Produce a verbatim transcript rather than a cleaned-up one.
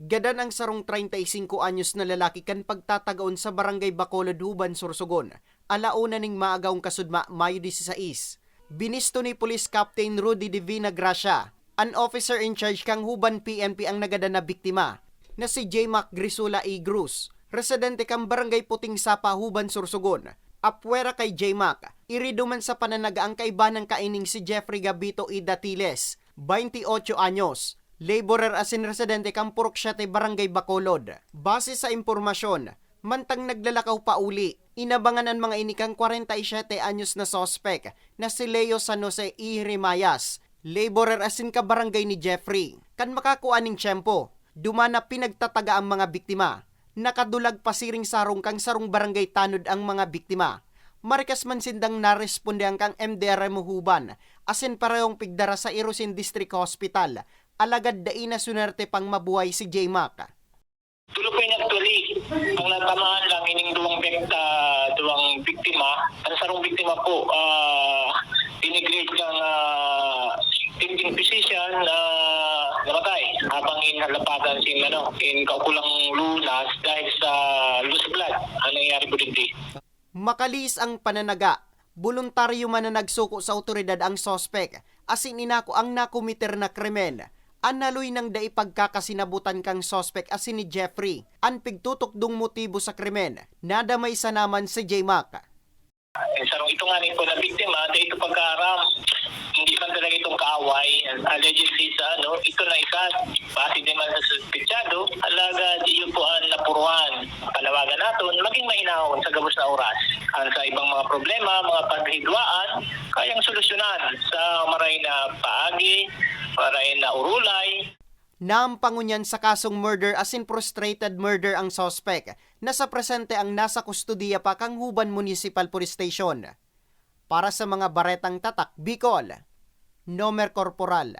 Gadan ang sarong treinta y cinco anyos na lalaki kan pagtatagaon sa Barangay Bacolod, Huban, Sorsogon, alauna ning maagahong kasudma, Mayo disisais. Binisto ni Police Captain Rudy Divina Gracia, an officer in charge kan Huban P N P, ang nagadan na biktima, na si J Mac Grisula Igrus, residente kan Barangay Puting Sapa, Huban, Sorsogon. Apwera kay J Mac, irido man sa pananaga ang kaibanan kaining si Jeffrey Gabito Idatiles, twenty-ocho anyos, laborer asin residente kan Purok Siete, Barangay Bacolod. Base sa impormasyon, mantang naglalakaw pauli, inabangan an mga ini kan kwarenta y siyete anyos na suspek na si Leo San Jose E. Rimayas, laborer asin kabarangay ni Jeffrey. Kan makakua nin tiyempo, duman na pinagtataga ang mga biktima. Nakadulag pasiring sa harong kan sarong barangay tanod ang mga biktima. Marikas man sindang narespondehan kan M D R M Huban asin parehong pigdara sa Irosin District Hospital, alagad dai na sunerte pang mabuhay si J Mac. Tulo po yung actually. Ang natamaan lang ining duwang bek-, ah, duwang biktima. Ang sarong biktima po, ah, dinigrade ng, ah, fifteen physician na namatay habang inhalapagan sin, ano, in kaukulang lunas dahil sa loss of blood. Ang nangyari po digdi. Makalihis ang pananaga, boluntaryo man na nagsuko sa awtoridad ang suspek, asin inako ang nakomiter na krimen. An haloy nang dai pagkakasinabutan kan suspek asin ni Jeffrey, an pigtutukdong motibo sa krimen, nadamay sana man si J Mac. Eh, sarong ito nga ni po na biktima, dahil ito pagkaaram, hindi man talaga itong kaaway, allegedly sa ano, ito na isa, base din man sa suspetsado, alagad iyo po ang napuruhan. Panawagan naton, maging mahinahon sa gabos na oras. Ang sa ibang mga problema, mga paghidwaan, kayang solusyonan sa maray na paagi, maray na urulay. Naampangon niyan sa kasong murder asin frustrated murder ang suspek na sa presente ang nasa kustodiya pa kan Huban Municipal Police Station. Para sa mga Baretang Tatak Bicol, Nomer Corporal.